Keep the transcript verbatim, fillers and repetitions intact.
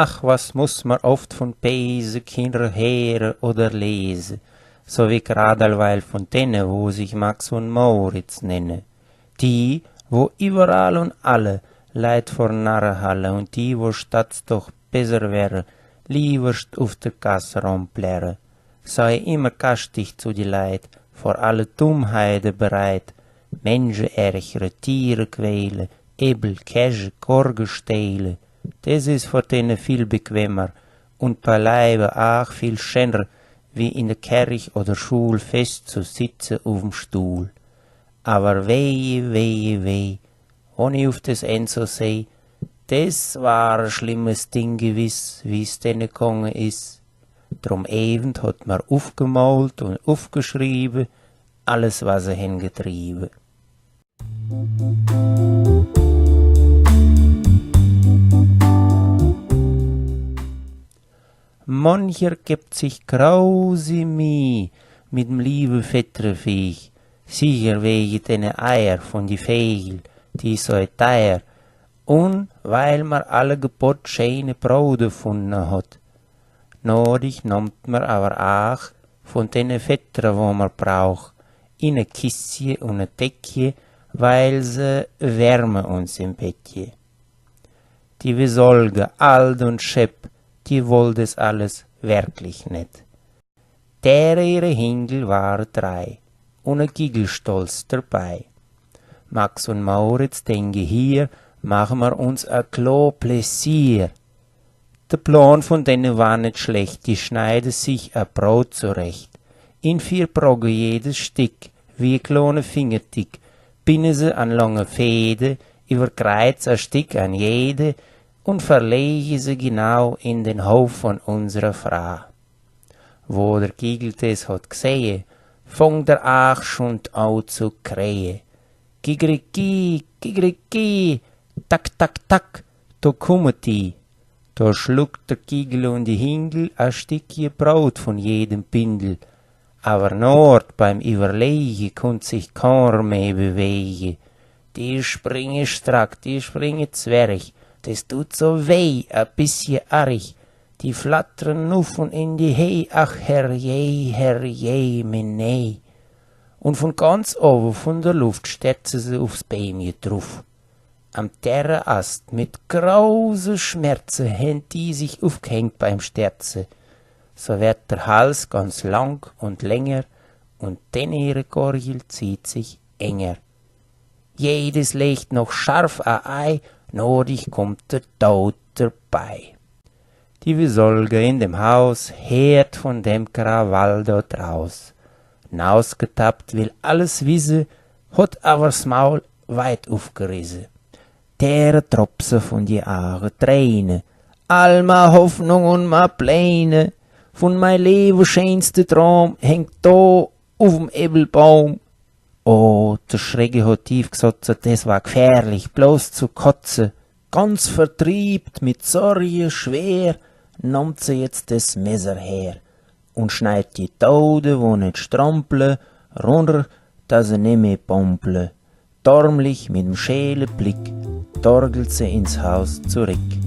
Ach, was muss mer oft vun beese Kinner heere oder lese, so wie grad alleweil vun denne, wo sich Max un Moritz nenne. Die, wo iwwerall un alle Leit vor Narre halle un die, wo statt's doch besser wärre, liewerscht uf de Gass romplärre. Sei immer gaschtig zu die Leit, vor alle Dummheide bereit, Mensche ärgre, Tiere quäle, Ebbel, Käsche, Korge stehle. Des is vor denne viel bequemer un beileibe aach viel schenner, wie in de Kerch oder Schul fest zu sitze uf'm Stuhl. Awer wehe, wehe, wehe, wann ich uf des Enn so seh, des war e schlimmes Ding gewiss, wie's denne gange is. Drum ewend hot mer ufgemaalt un ufgeschriebe alles, was se hen getriebe. Mancher gebt sich großi Mieh mit dem liebe Vetterviech, sicher wege dene Eier von die Vegel, die sei teier, un weil mer alle Gebott scheene Brot erfunne hot. Nodig nommt mer awer aach von dene Vettre, wo mer brauch, in e Kissje un e Deckje, weil se wärme uns im Bettje. Die Wisolge, alt un schepp, die wollt des alles werklich net. Dere ihre Hingel ware drei, un e Gigel stolz derbei. Max un Mauritz, denke hier, mache mer uns e klo Pläsier. De Plan von denne war net schlecht, die schneide sich e Brot zurecht. In vier Brogge jedes Stick, wie e klone Finger dick, binne se an lange Fäde, iwwer Kreiz e Stick an jede, un verlege se genau in den Hof von unserer Fra. Wo der Gigel des hot gsehe, fong der aach schun au zu krehe. Kikeriki, kikeriki, tak, tak, tak, do kumme die. Do schluckt der Gigel un die Hingel e Stickje Brot von jedem Bindel. Awer nord beim Iwwerlege kunnt sich kaaner meh bewege. Die springe strack, die springe zwerch, des tut so weh, e bissje arch. Die flattre nuff un in die Heh, ach herrjei, herrjei, minei. Un von ganz owe von der Luft sterze se ufs Bämje druff. Am Terraast mit große Schmerze hen die sich ufgehängt beim Sterze. So werd der Hals ganz lang un länger un denn ihre Gorgel zieht sich enger. Jedes lecht noch scharf e Ei, nodig kummt der Tod derbei. Die Wisolge in dem Haus heert von dem Krawall dort raus. Nausgetappt will alles wisse, hot awer s Maul weit ufgerisse. Dere dropse von die Aage Träne, all mei Hoffnung un mei Pläne, von mei lewe scheenste Traum hängt do uf'm Äppelbaum. Oh, der Schrecke hot tief gsotze, des war gfährlich, bloß zu kotze. Ganz vertriebt, mit Sorje schwer, nommt se jetzt des Messer her un schneid die Tode, wo net strample, runner, dass se nemme bomple. Dormlich mit dem scheele Blick torgelt se ins Haus zurick.